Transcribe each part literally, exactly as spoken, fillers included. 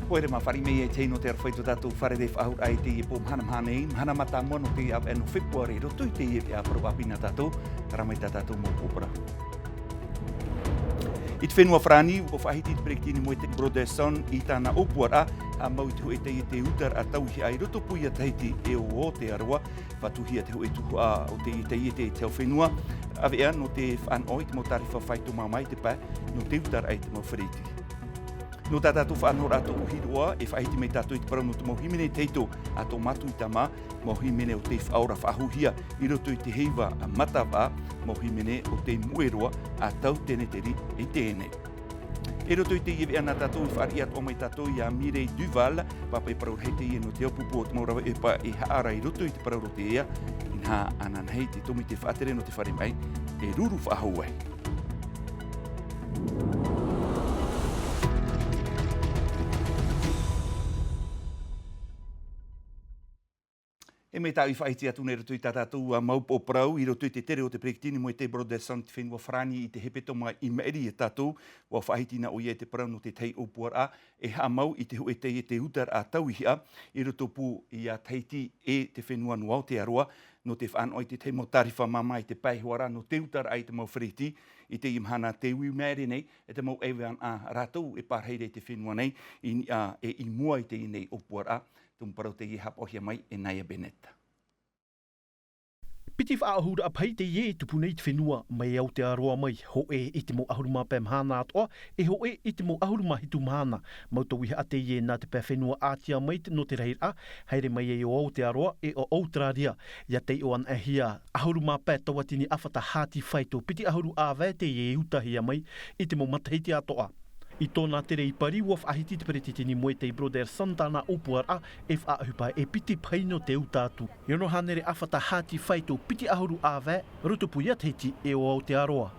Haere mā, fāriʻi mai i te hei nō te aroha i tō tātou fārerei faʻahou i teie pō mahana, mahana nei, mahana mātāmua nō te ʻāvaʻe nō Fepuare, i roto i teie veʻa parau ʻāpī nā tātou, ʻaore rā mai tā tātou mau pōpō parau. I te fenua Farāni, ʻua faʻahiti te peretiteni moetai Brotherson i tāna ʻōpuaraʻa, haʻamau i te hōʻē taiete utaraʻa tauihaʻa i rotopū ia Tahiti e ʻo Aotearoa, fātauhia te hōʻē tuhaʻa o te taiete i te hau fenua, ʻāvaʻe nō te faʻanaho i te mau tārifa faito māmā i te pae, nō te utaraʻa i te mau fereti. Nō tā tātou faʻanahoraʻa tōʻu hiroʻa, e faʻahiti mai tātou i te parau nō te mau hīmene tahito a tō Matuita mā, mau hīmene o tei faʻaora faʻahouhia i roto i te heiva matavaʻa, mau hīmene o tei moʻe roa a tau teneteri i teie nei. I roto i teie veʻa nā tātou e fāriʻi atoʻa mai tātou ia Mireille Duval, pāpaʻi parau rahi teie nō te ʻāpupu o te mau rave ʻohipa e haʻara i roto i te parau roto ia, inaha ananahi te tōmite faʻatere nō te fare mai, e ruru faʻahou ai. E mea tāʻu i faʻahiti atu nei i roto i tā tātou mau pōpō parau, i roto i te tere o te peretiteni moetai Brotherson i te fenua Farāni i te hepetoma i maʻiri ia tātou, ʻua faʻahiti na ʻoia i te parau nō te tahi ʻōpuaraʻa, e haʻamau i te hōʻē taiete utaraʻa tauihaʻa, i rotopū ia Tahiti e te fenua nō Aotearoa, nō te faʻanaho i te tahi mau tārifa māmā i te pae hoʻi rā nō te utaraʻa i te mau fereti, i teie mahana tē ui maere nei, e te mau ʻaivānaʻa rātou e pārahi ra i te fenua nei, i niʻa e i mua i teie nei ʻōpuaraʻa, te mau parau teie haʻapaʻohia mai e Naya Bennett. Piti faʻaʻohuraʻa pahi teie e tupu nei i te fenua, mai Aotearoa mai, hōʻē i te mau ʻahuru mā pae mahana atoʻa, e hōʻē i te mau ʻahuru mā hitu mahana. Mau tauihaʻa teie nā te pae fenua ʻĀtia mai te, nō te rahiraʻa, haere mai ai ʻo Aotearoa e ʻo ʻAuteraria, ʻia taiʻo anaʻe hia ʻahuru mā pae tauatini ʻāfata hāti faito piti ʻahuru ʻāvae teie e utahia mai i te mau matahiti atoʻa. I tōna tere i Pari, ʻua faʻahiti te peretiteni moetai Brotherson tāna ʻōpuaraʻa e faʻaʻohipa e piti pahi nō te uta atu. E ono hānere ʻāfata hāti faito piti ʻahuru ʻāvae, rotopū ia Tahiti e ʻo Aotearoa.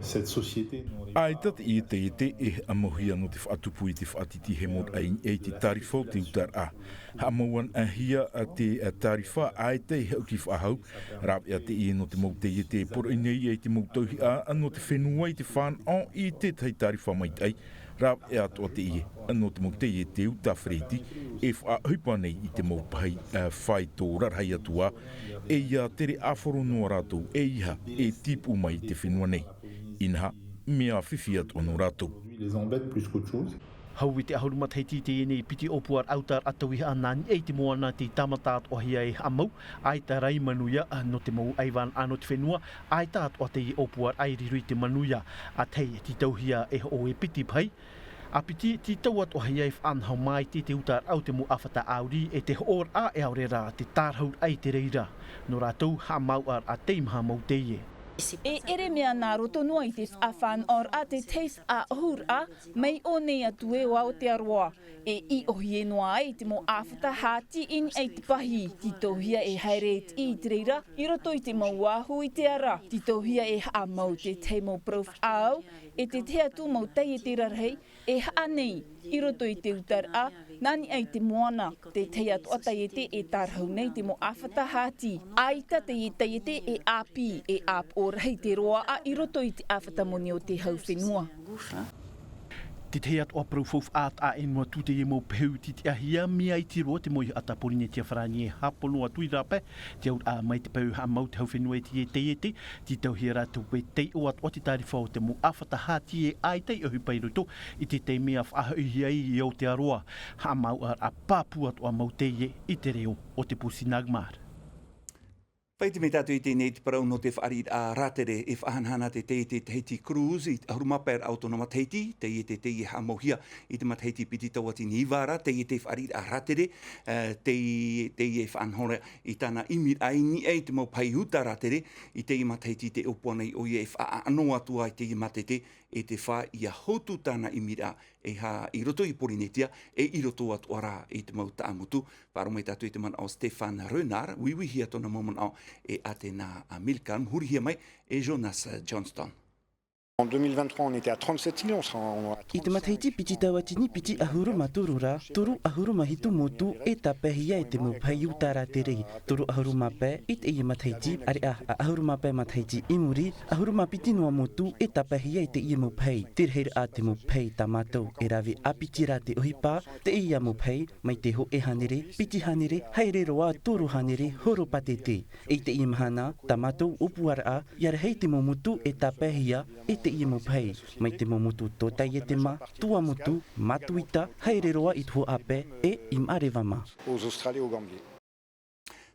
Cette société n'aurait pas... ʻAita teie taiete e haʻamauhia nō te faʻatupu i te faʻatitihemoraʻa i niʻa i te tārifa o te utaraʻa. Haʻamau anaʻe hia te tārifa, ʻaita e haʻuti faʻahou, rāveʻa teie nō te mau taiete e poroʻi nei ai te mau tauihaʻa nō te fenua i te fānaʻo i te tahi tārifa maitaʻi, rāveʻa atoʻa teie nō te mau taiete uta fereti, e faʻaʻohipa nei i te mau pahi, ā, faito rarahi atu ā, e ʻia tere ʻāfaro noa rātou, ʻeiaha e tīpū mai i te fenua nei. Inaha, mea fifi atoʻa nō rātou. Les embête plus qu'autre chose. Hau i te ʻahuru matahiti i teie nei piti ʻōpuaraʻa utaraʻa tauihaʻa nā niʻa i te moana tei tāmata atoʻahia e haʻamau, ʻaita rā i manuia, nō te mau ʻaivānaʻa nō te fenua, ʻaita atoʻa teie ʻōpuaraʻa i riro i te manuia, ʻa tahi, tītauhia e hoʻo e piti pahi, ʻa piti, tītau atoʻahia e faʻanaho mai te, te utaraʻa o te mau ʻāfata ʻāuri, e te hoʻoraʻa e ʻaore rā te tārahu ai te reira, nō rātou haʻamāuʻaraʻa teimaha mau teie. E ʻere mea nā roto noa i te faʻafānaʻoraʻa te tahi faʻaʻohuraʻa, mai ʻō nei atu e ʻo Aotearoa. E ʻiʻohie noa ai te mau ʻāfata hāti i niʻa i te pahi, tītauhia e haere e tiʻi i te reira, i roto i te mau āhu i te ara, tītauhia e haʻamau te tahi mau parau faʻaau, e te tahi atu mau taiete rarahi, e haʻa nei, i roto i te utaraʻa, nā niʻa i te moana, te tahi atoʻa taiete e tārahu nei te mau ʻāfata hāti. ʻAita teie taiete e ʻāpī, e ʻāpoʻo rahi te roaʻa i roto i te ʻāfata moni o te hau fenua. Te tahi atoʻa parau faufaʻa taʻa ʻē noa atu teie mau pehu titiʻahia, mea iti roa te mau ʻāiʻa Pōrīnetia Farāni e hāpono atu i rāpae, te auraʻa mai te peu haʻamau te hau fenua i teie taiete, tītauhia rātou e taiʻo atoʻa te tārifa o te mau ʻāfata hāti e ʻaita i ʻohipa i roto i te taime e faʻahoʻihia ai i Aotearoa, haʻamāuʻaraʻa pāpū atoʻa mau teie i te reo o te pū Sinagmar. Faʻaʻite mai tātou i teie nei te parau nō te fāriʻiraʻa rātere, e faʻahanahana te taiete Tahiti Cruise i te ʻahuru mā pae raʻa o tōna matahiti, taiete teie e haʻamauhia i te matahiti piti tauatini iva ra, taiete fāriʻiraʻa rātere, ā, tei, teie e faʻanaho ra i tāna ʻimiraʻa i niʻa i te mau pahi uta rātere, i teie matahiti tē ʻōpua nei ʻoia e faʻaʻano atu ai teie mātete, e te fā ʻia hotu tāna ʻimiraʻa, e hā i roto i Pōrīnetia, e i roto atoʻa rā i te mau taʻamotu. Faʻaroʻo mai tātou i te manaʻo o Stéphane Renard, uiuihia tōna mau manaʻo e Athéna Milcalm, hurihia mai e Jonas Johnston. En deux mille vingt-trois, on était à trente-sept îles, on sera, on aura I te matahiti piti tauatini piti ʻahuru mā toru ra, toru ʻahuru mā hitu motu e tāpaehia e te mau pahi uta rātere. Toru ʻahuru mā pae i teie matahiti, ʻāreʻa, ʻahuru mā pae matahiti i muri, ʻahuru mā piti noa motu e tāpaehia e teie mau pahi. Te rahiraʻa te mau pahi tā mātou e rave ʻāpiti rā te ʻohipa, teie mau pahi, mai te hōʻē hānere, piti hānere, haere roa toru hānere horopātete. I teie mahana, tā mātou ʻōpuaraʻa, ʻia rahi te mau motu e tāpaehia e teie mau pahi, mai te mau motu Tōtaietema, Tuamotu, Matuita, haere roa i Tuhoʻape, e i Marevama. Aux Australiens, aux Gambiers.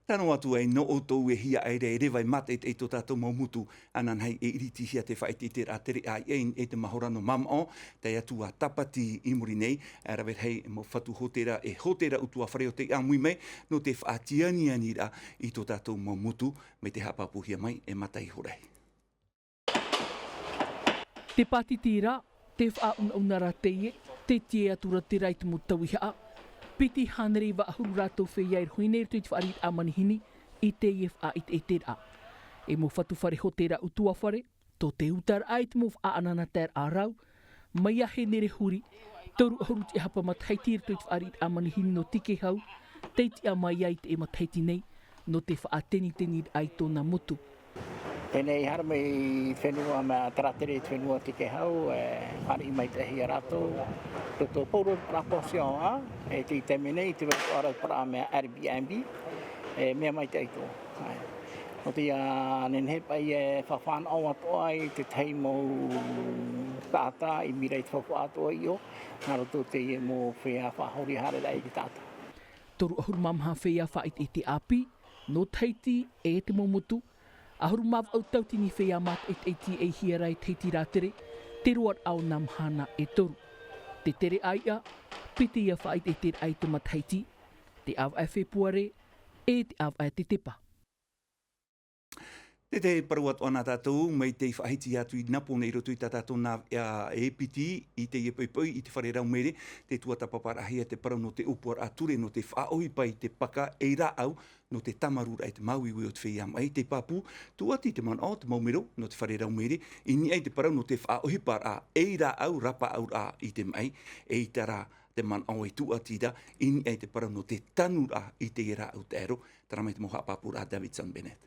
Tano atu ai nō ʻoutou e hia aʻera e reva e mātaʻitaʻi tō tātou mau motu, ananahi e iritihia te faʻaʻiteʻiteraʻa tere aʻe i te mahora nō mamaʻo, tae atu ā Tāpati i muri nei, e rave rahi mau fatu hōtēra, e hōtēra ʻutuāfare o tei ʻāmui mai, nō te faʻatianianiraʻa i tō tātou mau motu, mai te haʻapāpūhia mai e Mataʻi Horai. Te pātiti rā, te faʻaunauna rā teie, te tiʻa atu rā te rā i te mau tauihaʻa. Piti hānere iva ʻahuru rātou feiā e rohi nei i roto i te fāriʻiraʻa manihini i teie faʻaʻiteʻiteraʻa. E mau fatu fare hōtēra ʻutuāfare, tō te utaraʻa i te mau faʻaʻanaʻanataeraʻa rau, mai iā Hēnere Huri, toru ʻahuru tiʻahapa matahiti i roto i te fāriʻiraʻa manihini nō Tikehau, tei tiʻa mai ai i teie matahiti nei, nō te faʻateniteniraʻa i tōna motu. Teie nei i haere mai i te fenua, mea tāratere i te fenua Tikehau, e fāriʻi maitaʻi ia rātou, tō tō pauroa paraʻa pension, ā, e te taime nei, te vau ʻara paraʻa mea Airbnb, e mea maitaʻi tō. ʻAe. Nō te ia nehenehe paʻi e faʻafānaʻo atoʻa i te tahi mau taʻata i mira i te faufaʻa atoʻa i ʻō, nā roto teie mau feiā faʻahori haereraʻa i te taʻata. Toru ʻahuru mā maha feiā faʻaʻiteʻite ʻāpī, nō Tahiti e te mau motu, ʻahuru mā vaʻu tautini feiā mātaʻitaʻi e hia rā i Tahiti rātere, te roaraʻa o nā mahana e toru. Te tere ʻāiʻa, piti ia faʻaʻiteʻiteraʻa i te matahiti, te ʻāvaʻe Fepuare, e te ʻāvaʻe Tetepa. Tē parau atoʻa na tātou, mai tei faʻahiti atu i Napō nei i roto i tā tātou nāveʻa e piti, i teie poʻipoʻi, i te fare raumere, tē tuatāpaparaʻahia te parau nō te ʻōpuaraʻa ture, nō te faʻaʻohipa i te paka ei rāʻau, nō te tāmarūraʻa i te māuiui o te feiā maʻi, tei pāpū, tūʻati te manaʻo, te mau mero, nō te fare raumere, i niʻa i te parau nō te faʻaʻohiparaʻa ei rāʻau, rapaʻauraʻa i te maʻi, eʻita rā te manaʻo e tūʻati ra, i niʻa i te parau nō te tanuraʻa i teie rāʻau taʻero, terā mai te mau haʻapāpūraʻa a Davidson Bennett.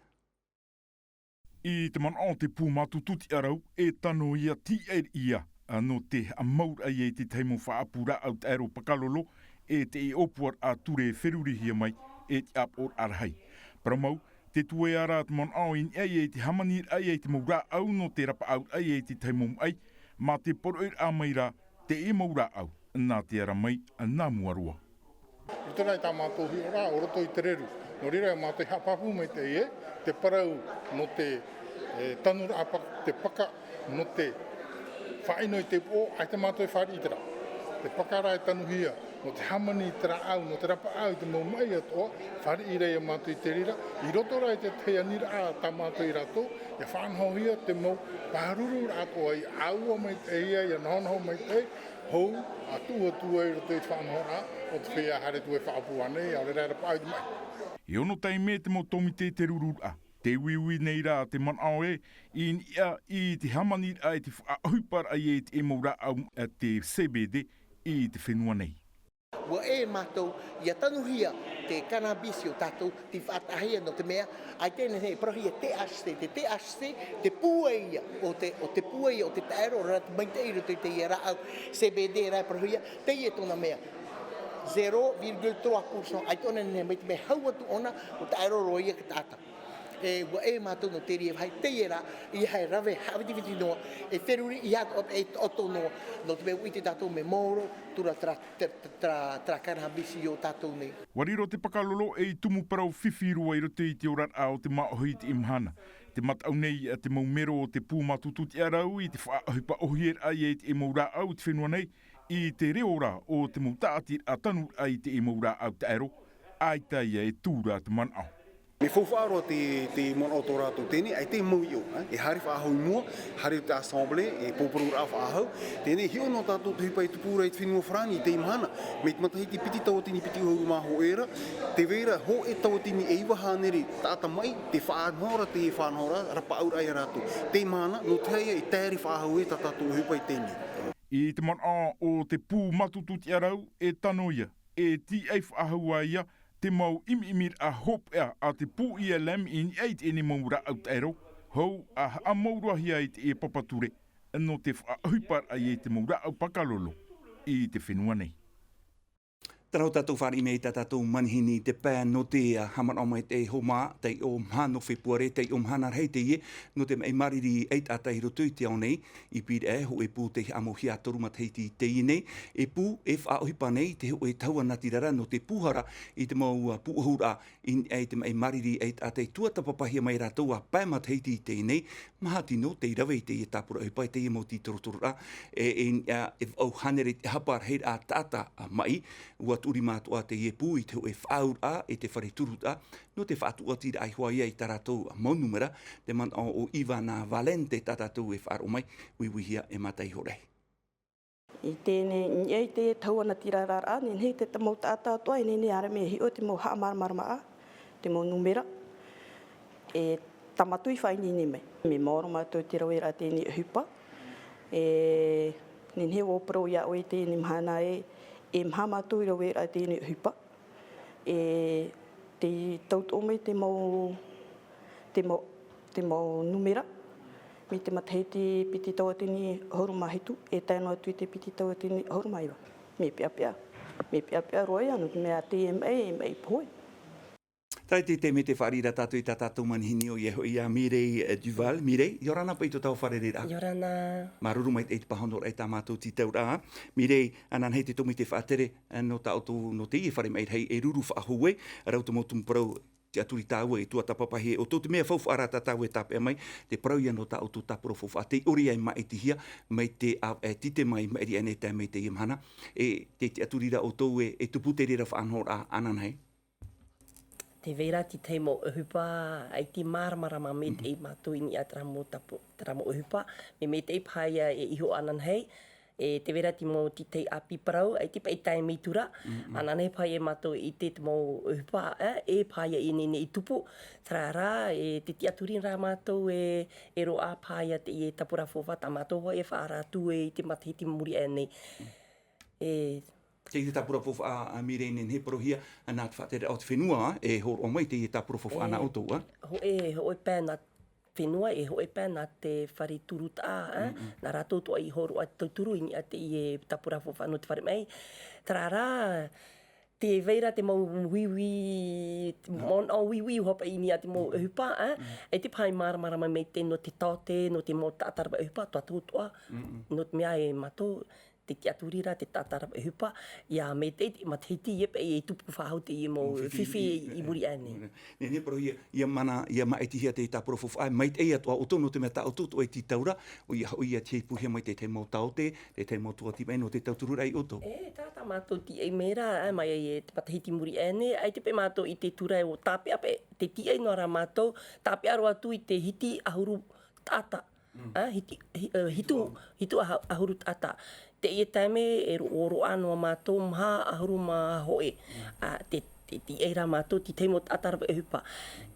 I te manaʻo o te pū mātutu tiʻarau, e tano ia tīaʻi ia, nō te haʻamauraʻa ia i te tahi mau faʻaʻapu rāʻau taʻero pakalolo, e te ʻōpuaraʻa ture e ferurihia mai, e te ʻāpoʻoraʻa rahi. Parau mau, te tuea rā te manaʻo i niʻa ia i te hāmaniraʻa ia i te mau rāʻau nō te rapaʻauraʻa ia i te tahi mau maʻi, mā te poroʻiraʻa mai rā, teie mau rāʻau, nā te ara mai, nā mua roa. I roto rā i tā mātou hiʻoraʻa, ʻo roto i te reru. Nō reira, mātou i haʻapāpū maitaʻi ē, te parau nō te, e, tanuraʻa pa-, te paka, nō te faʻaʻino i te upoʻo, ʻaita mātou e fāriʻi i terā. Te paka rā e tanuhia, nō te hāmani i te rāʻau, nō te rapaʻau i te mau maʻi atoʻa, fāriʻi ra ia mātou i te reira. I roto rā i te tahi aniraʻa tā mātou ia rātou, ʻia faʻanahohia te mau pārururaʻa atoʻa, ʻia ʻāua maitaʻi ia, ʻia nahonaho maitaʻi, hou, ʻa tuʻu atu ai i roto i te faʻanahoraʻa o te feiā haere atu e faʻaʻapu ānei, ʻaore rā e rapaʻau i te maʻi. E ono taime te mau tōmite i te rururaʻa, tē uiui nei rā te manaʻo ē, i niʻa i te hāmaniraʻa i te faʻaʻohiparaʻa ia i te mau rāʻau, te C B D i te fenua nei. ʻUa ʻē mātou, ʻia tanuhia te cannabis o tātou, tei faʻataʻahia nō te mea, ʻaita e nehenehe e parauhia T H C, te T H C, te pūai ia, o te, o te pūai ia, o te taʻero, rā te maitaʻi i roto i teie rāʻau, C B D rā e parauhia, teie tōna mea, zéro virgule trois pour cent, ʻaita ʻōna e nehenehe mai te mea hau atu ʻōna, ʻo taʻero roa ia te taʻata. E, ʻua ʻē mātou nō te reira vāhi, teie rā, ʻeiaha e rave haʻavitiviti noa, e feruri ʻeiaha atoʻa paʻi e taʻoto noa, nō te mea ʻua ʻite tātou mea maoro, terā, terā, terā, terā, terā cannabis i ō tātou nei. ʻUa riro te pakalolo ei tumu parau fifi roa i roto i te oraraʻa o te māʻohi i teie mahana. Tē mataʻu nei te mau mero o te pū mātutu tiʻarau i te faʻaʻohipa ʻohipa ia i te mau rāʻau i te fenua nei, i te reo rā o te mau tāʻatiraʻa tanuraʻa i te mau rāʻau taʻero, ʻaita ia e tū ra te manaʻo. Me faufaʻa roa te, te manaʻo tō rātou. Teie nei, ʻaita e mau iʻo, e haere faʻahou i mua, haere te assemblée, e pōporouraʻa faʻahou. Teie nei, hiʻo nō tātou te ʻohipa e tupu ra i te fenua Farāni i teie mahana. Mai te matahiti piti tauatini piti ʻahuru mā hōʻē ra, tē vai ra hōʻē tauatini e iva hānere taʻata maʻi, tē faʻanaho ra, tē faʻanaho ra, rapaʻauraʻa ia rātou. Teie mahana, nō te aha ïa e taere faʻahou ai tā tātou ʻohipa i teie nei. I te manaʻo o te pū mātutu tiʻarau, e tano ïa, e tīaʻi faʻahou ā ïa te mau ʻimiʻimiraʻa hopeʻa a te pū I L M i niʻa i teie mau rāʻau taʻero, hou ʻa haʻamauruahia i teie papa ture, nō te faʻaʻohiparaʻa i te mau rāʻau pakalolo i te fenua nei. Terā ʻo tātou fāriʻi mai tā tātou manihini i te pae nō te, ā, haʻamanaʻo mai te hōmā, taiʻo maha nō Fepuare, taiʻo mahana rahi teie, nō te maʻi māriri ʻaitaʻata i roto i te ao nei, i Pīraʻe, hōʻē pū tei haʻamauhia toru matahiti teie nei, e pū, e faʻaʻohipa nei, te hōʻē tahua natirara nō te pūhara i te mau, ā, pūʻohuraʻa, i niʻa i te maʻi māriri ʻaitaʻata i tuatāpapahia mai rātou ā pae matahiti teie nei, maha tino tei rave i teie tāpura ʻohipa, i teie mau tītorotororaʻa, e, e, ā, e vaʻu hānere te ʻahapa rahiraʻa taʻata, ā, maʻi, ʻua tuʻu rima atoʻa teie pū i te hōʻē faʻaauraʻa, e te fare turutaʻa, nō te faʻatuʻatiraʻa iho ā ïa i tā rātou mau numera, te manaʻo o Ivana Valente tā tātou e faʻaroʻo mai, uiuihia e mātaiho rahi. I teie nei, i niʻa i te tahua natirara, nehenehe te mau taʻata atoʻa, e nehenehe ʻāreʻa mea hiʻo te mau haʻamāramaramaraʻa, te mau numera, e tā mātou i faʻaineine mai. Mea maoro mātou i te raveraʻa teie nei ʻohipa, e nehenehe ʻua parau iā ʻoe i teie nei mahana ē, e maha mātou i raveraʻa teie nei ʻohipa. E tei tautoʻo mai te mau, te mau, te mau numera, mai te matahiti piti tauatini ʻahuru mā hitu, e tae noa atu i te piti tauatini ʻahuru mā iva. Mea peʻapeʻa, mea peʻapeʻa roa ïa, nō te mea teie maʻi, e maʻi pohe. Terā te taime tē fāriʻi ra tātou i tā tātou manihini ʻoia hoʻi ïa Mireille, eh, Duval. Mireille, ʻia ora na paʻi i tō tāua fārereiraʻa. ʻIa ora na. Māuruuru maitaʻi i te pāhonoraʻa i tā mātou tītauraʻa. Mireille, ananahi te tōmite faʻatere, eh, nō tā ʻoutou, nō teie fare maʻi rahi e ruru faʻahou ai, rau te mau tumu parau, tiʻaturi tāua e tuatāpapahia e ʻoutou, te mea faufaʻa rā tā tāua e tāpeʻa mai, te parau ïa nō tā ʻoutou tāpura faufaʻa, tei ʻore ia e māʻitihia, mai te ʻāvaʻe, e tite mai, maʻiri aʻenei e tae mai teie mahana, e, tē tiʻaturi ra ʻoutou e, e tupu te reira faʻanahoraʻa ananahi. Tē vai ra te tahi mau ʻohipa, ʻaita e māramarama maitaʻi mātou i niʻa i terā mau tāpu-, terā mau ʻohipa, mea maitaʻi paha ïa e iho ananahi, e tē vai ra te mau titei ʻāpī parau, ʻaita paʻi e tae mai atu ra, ananahi paha ïa mātou e ʻite i te mau ʻohipa, e, e paha ïa e nehenehe e tupu, terā rā, e tē tiʻaturi ra mātou e, e roaʻa paha ïa teie tāpura faufaʻa tā mātou hoʻi e faʻaara atu e i te matahiti i muri aʻenei. E, Teie tāpura faufaʻa, a Mireille, nehenehe e parauhia, nā te faʻatereraʻa o te fenua, e hōroʻa mai teie tāpura faufaʻa nā ʻoutou, ā? Hōʻē, hōʻē pae nā fenua, e hōʻē pae nā te fare turutaʻa, ā? Nā rātou atoʻa i hōroʻa tauturu i niʻa i teie tāpura faufaʻa nō te fare maʻi. Terā rā, tē vai ra te mau uiui, mau nā uiui hoʻi i niʻa i te mau ʻohipa, ā? ʻAita paha e māramarama maitaʻi nō te taote, nō te mau taʻata rave ʻohipa, tā tātou atoʻa, nō te mea e mātou, tē tiʻaturi ra te taʻata rave ʻohipa, ʻia maitaʻi te matahiti ïa paʻi e tupu faʻahou teie mau fifi i muri aʻenei. Nehenehe e parauhia, ʻia mana, ʻia māʻitihia te tāpura faufaʻa, maitaʻi atoʻa ʻoutou nō te mea tā ʻoutou atoʻa e tītau ra, ʻoia hoʻi ʻia tiʻaipūhia mai te tahi mau taote, te tahi mau tuati maʻi nō te tauturu raʻa i ʻoutou. E, terā tā mātou tīaʻi mai ra, ā, mai i te matahiti i muri aʻenei, ʻaita paʻi mātou i ʻite atu ra e ʻua tāpeʻa paʻi, tē tīaʻi noa ra mātou, tāpeʻa roa atu i te hiti ʻahuru taʻata. Ā, hiti, hi-, ā, hitu, hitu ʻaha-, ʻahuru taʻata. Teie taime e ro-, ʻua roaʻa noa mātou maha ʻahuru mā hōʻē. Ā, tē, tē tīaʻi ra mātou te tahi mau taʻata rave ʻohipa.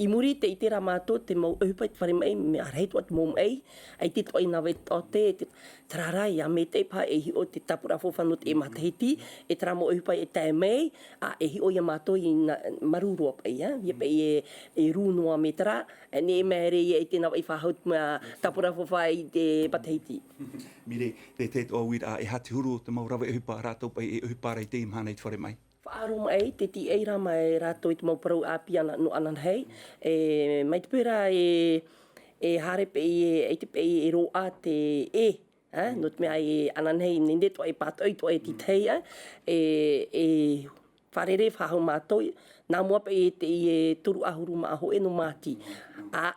I muri tē ʻite ra mātou te mau ʻohipa i te fare maʻi, mea rahi atoʻa te mau maʻi, ʻaita atoʻa i nā vai taote, te, terā rā, ʻia maitaʻi paha e hiʻo te tāpura faufaʻa nō teie matahiti, e terā mau ʻohipa e tae mai, ā, e hiʻo ïa mātou i nā, marū roa paʻi, ā, ʻia paʻi e, e rū noa mētera, e neʻi maere ïa i te navaʻi faʻahou, ā, tāpura faufaʻa i te matahiti. Mireille, te, te, ʻo uiraʻa, e aha te huru o te mau rave ʻohipa rātou paʻi e ʻohipa ra i teie mahana i te fare maʻi? Faʻaroʻo mai, tē tīaʻi ra mai rātou i te mau parau ʻāpī ana, nō ananahi, e, mai te peu ra e, e haere paʻi, e, ʻaita paʻi e roaʻa te e, ā, nō te mea e ananahi, nehenehe atoʻa e pātoʻi atoʻa e te tahi, ā, e, e fārerei faʻahou mātou, nā mua paʻi i teie toru ʻahuru mā hōʻē nō Māti. Ā,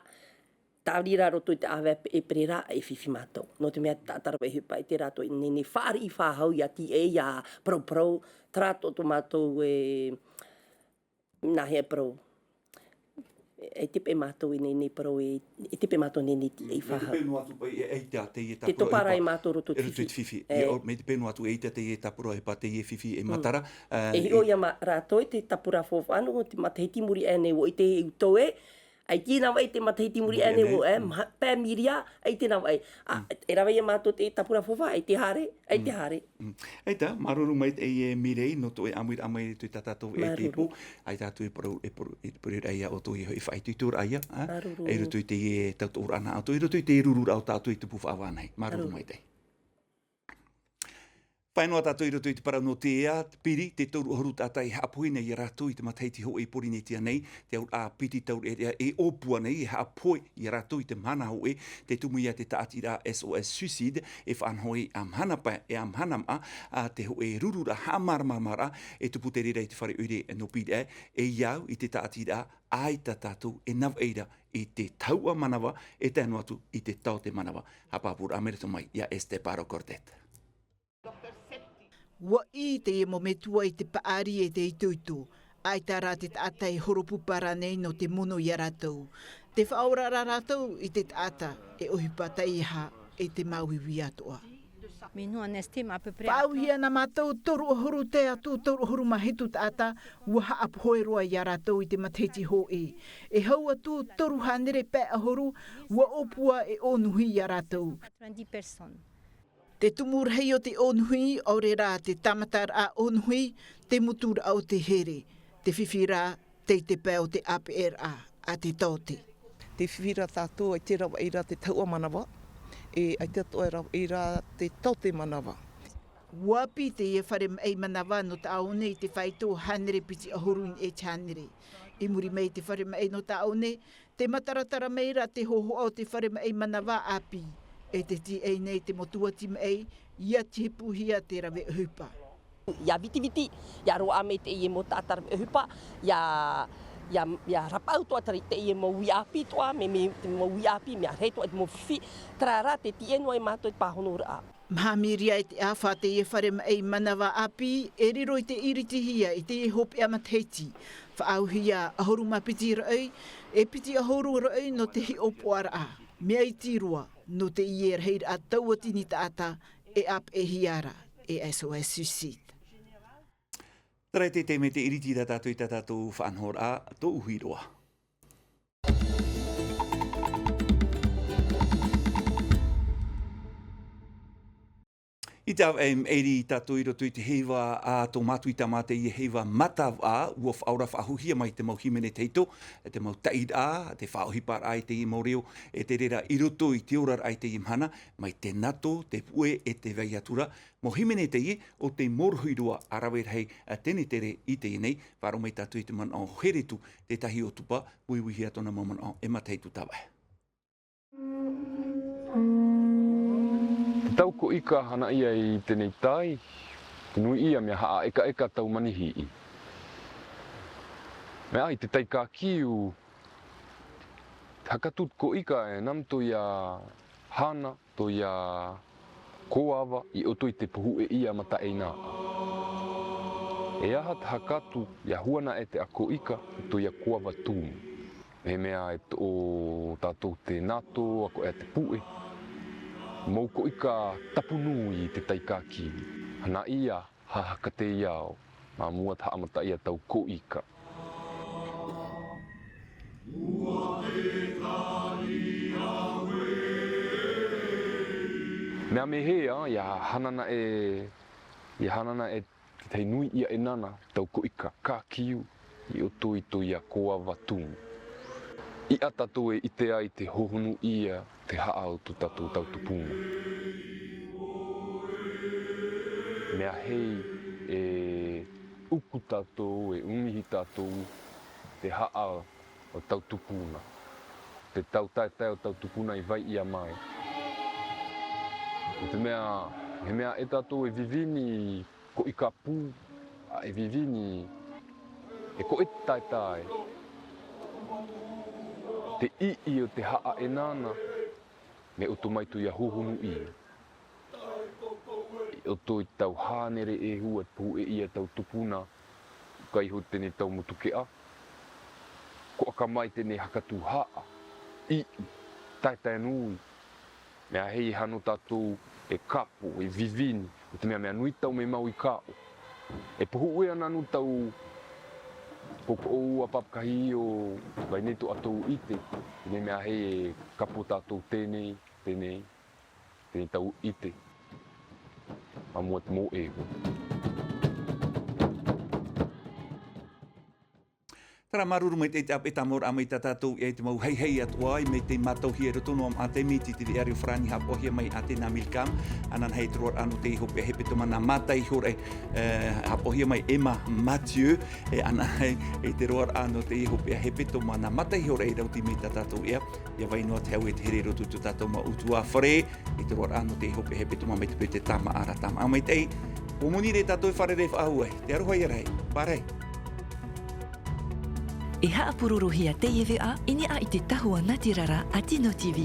tāviri ra roto i te ʻāvaʻe ʻēperēra e fifi mātou. Nō te mea taʻata rave ʻohipa i te rātou i nehenehe fāriʻi faʻahou ʻia tīaʻi, ʻia parauparau, terā tō, tō mātou e, nāhea e parau. e te pē mātou i nei, nei parau e, e te pē mātou nei, nei, e faʻahou. Mai te pē noa atu paʻi, e, e ʻaita teie tāpura ʻohipa. Te topa rā e mātou roto i te fifi. Roto i te fifi. E, ʻo, mai te pē noa atu e ʻaita teie tāpura ʻohipa, teie fifi e matara. E, e hiʻo ia mā rātou i te tāpura faufaʻa nō te matahiti muri aʻe nei, ʻua ʻite e ʻoutou ē, ʻaita nā vaʻi te matahiti muri aʻe nei, ʻua, e, maha, pae miria, ʻaita nā vaʻi. Ā, e rave ia mātou te tāpura faufaʻa, ʻaita haere, ʻaita haere. Mm. ʻAita, māuruuru maitaʻi e Mirei, nō tō ʻoe ʻāmuiraʻa mai i roto i tā tātou e te pō. Māuruuru. ʻAita atu e parau, e parau, e parau ia ʻoutou i hoʻi faʻaitoitoraʻa ia, ā? Māuruuru. I roto i te, e, tautooraʻa nā ʻoutou, i roto i te rururaʻa o tā ʻoutou i tupu faʻaʻā nei. Māuruuru maitaʻi. Māuruuru. Fāʻi noa tātou i roto i te parau nō te ea, piri, te toru ʻahuru taʻata e haʻapohe nei ia rātou i te matahiti hōʻē i Pōrīnetia nei, te auraʻa piti taureʻareʻa e ʻōpua nei, e haʻapohe ia rātou i te mahana hōʻē, tei tumu ia te tāʻatiraʻa S O S Suicide, e faʻanaho ʻē ā mahana pae, ʻē ā mahana maʻa, ā, te hōʻē rururaʻa haʻamāramaramaraʻa, e tupu te reira i te fare ʻoire nō Pīraʻe, e au i te tāʻatiraʻa, ʻaita tātou e navaʻi ra i te tahuʻa manava, e tae noa atu i te taote manava. Haʻapāpūraʻa mai roto mai, ia Esther Paro Cortet. ʻUa ʻī teie mau metua i te paʻari e te itoito, ʻaita rā te taʻata e horopūpara nei nō te mono ia rātou. Tē faʻaora ra rātou i te taʻata e ʻohipa taiaha e te māuiui atoʻa. Mais nous, on estime à peu près à... Faʻaauhia nā mātou toru ʻahuru tae atu toru ʻahuru mā hitu taʻata, ʻua haʻapohe roa ia rātou i te matahiti hōʻē. E hau atu toru hānere pae ʻahuru, ʻua ʻōpua e ʻōnuhi ia rātou. Quatre-vingt-dix personnes. Te tumu rahi o te ʻōnuhi, ʻaore rā te tāmataraʻa ʻōnuhi, te muturaʻa o te here, te fifi rā, tei te pae o te ʻāpeʻeraʻa a te taote. Te fifi rā tātou, ʻaita e ravaʻi ra te tahuʻa manava, e ʻaita atoʻa e ravaʻi ra te taote manava. ʻUa ʻāpī teie fare maʻi manava nō Taʻaone i te faito hānere piti ʻahuru i niʻa i te hānere. I muri mai i te fare maʻi nō Taʻaone, tē mataratara mai ra te hōhoʻa o te fare maʻi manava ʻāpī, e tē tīaʻi nei te mau tuati maʻi, ʻia tihipuhia te rave ʻohipa. ʻIa vitiviti, ʻia roaʻa mai teie mau taʻata rave ʻohipa, ʻia, ʻia, ʻia rapaʻau atoʻa teie mau uʻi ʻāpī atoʻa, mea, mea, te mau uʻi ʻāpī, mea rahi atoʻa te mau fifi, terā rā tē tīaʻi noa ai mātou i te pāhonoraʻa. Maha miria e te ʻāfa teie fare maʻi manava ʻāpī, e riro i te iritihia i teie hopeʻa matahiti. Faʻaauhia ʻahuru mā piti raʻi, e piti ʻahuru raʻi nō te hiʻopoʻaraʻa. Mea iti roa, nō teie rahiraʻa tauatini taʻata e ʻāpeʻehia ra e S O S Suicide. Terā te taime te iriti i tā tātou, i tā tātou faʻanahoraʻa, tōʻu hiroʻa. I te ʻāvaʻe maʻiri tātou i roto i te heiva a tō Matuita mā teie heiva matavaʻa, ʻua faʻaora faʻahouhia mai te mau hīmene tahito, te mau taʻiraʻa, te faʻaʻohiparaʻa i teie mau reo, e te reira i roto i te oraraʻa i teie mahana, mai te nato, te puʻe, e te vai atu ra, mau hīmene teie, ʻo tei mōrohi roa a rave rahi a Tenetere i teie nei, faʻaroʻo mai tātou i te manaʻo o Heretu, tētahi ʻōtupa, uiuihia tōna mau manaʻo e Matahitu Tavaʻe. Te tau koʻika hanaʻia i teie nei taime, te nui ia mea haʻaʻekaʻeka tau manihiʻi. Mea ʻai te taikākiu, te hakatu koʻika e nā roto ia Hana, tō ia Koava i ʻoto i te pohuʻe ia mataʻeinaʻa. E aha te hakatu, ʻia hua naʻe te akoʻika, tō ia Koava tumu. Mea e toʻo tātou te nato, akoʻa te puʻe. Mau koʻika tapu nui i te taikākiu. Hanaʻia, hahaka te ao, mā mua te haʻamata ia tau koʻika. Mea mehea, ʻia hana naʻe, ʻia hana naʻe tētahi nui ia ʻenana, tau koʻika, kākiu, i ʻoto i tō ia Koava tumu. ʻIa tātou e ʻite ai te hohonu ia te haʻa o tō tātou tau tupuna. Mea hei e uku tātou, e ʻumihi tātou, te haʻa o tau tupuna. Te tau taetae o tau tupuna i vai ia mai. ʻO te mea, he mea e tātou e vivini, koʻika pū, ʻa e vivini, e koʻe taetae. Te iʻi o te haʻa ʻenana, mea ʻoto mai tō ia hohonu ia. I ʻoto i tau hānere e hua e pohuʻe ia tau tupuna, kai hou tēnei tau motu keʻa. Koʻa Ka mai teie nei hakatū haʻa, iʻu, taetae nui. Mea hei e hano tātou e kapo, e vivini, ʻo te mea mea nui tau mea mau i kaʻo. E pohuʻe ana nō tau, ko koʻu ʻāpapakahi ʻo vai nei tō ʻoutou ʻite, teie mea hei e kapo tātou teie nei, teie nei, teie nei tau ʻite. Mā mua te mau e. Terā māuruuru maitaʻi te ʻāpeʻe tāmau ra mai tā tātou ʻia i te mau haihai atoʻa, ʻia maitaʻi mātauhia i roto noa mā te miti te veʻa reo farāni haʻapaʻohia mai ʻa te nā Millicom, ʻanaʻe i te roaraʻa nō te hopeʻa hepetoma nā Mata iho rā, e, haʻapaʻohia mai Emma Mathieu, e ʻanaʻe i te roaraʻa nō te hopeʻa hepetoma nā Mata iho rā i rauti mai tā tātou ʻia, ʻia vai noa te hau e te here i roto i tō tātou mau ʻutuāfare, i te roaraʻa nō te hopeʻa hepetoma mai te peu te tāmāʻa ra tāmāʻa maitaʻi. ʻUa moni rā tātou e fārerei faʻahou ai. Te aroha ia rahi. Pārahi. E haʻapurorohia teie veʻa i niʻa i te tahua natirara a Tino TV.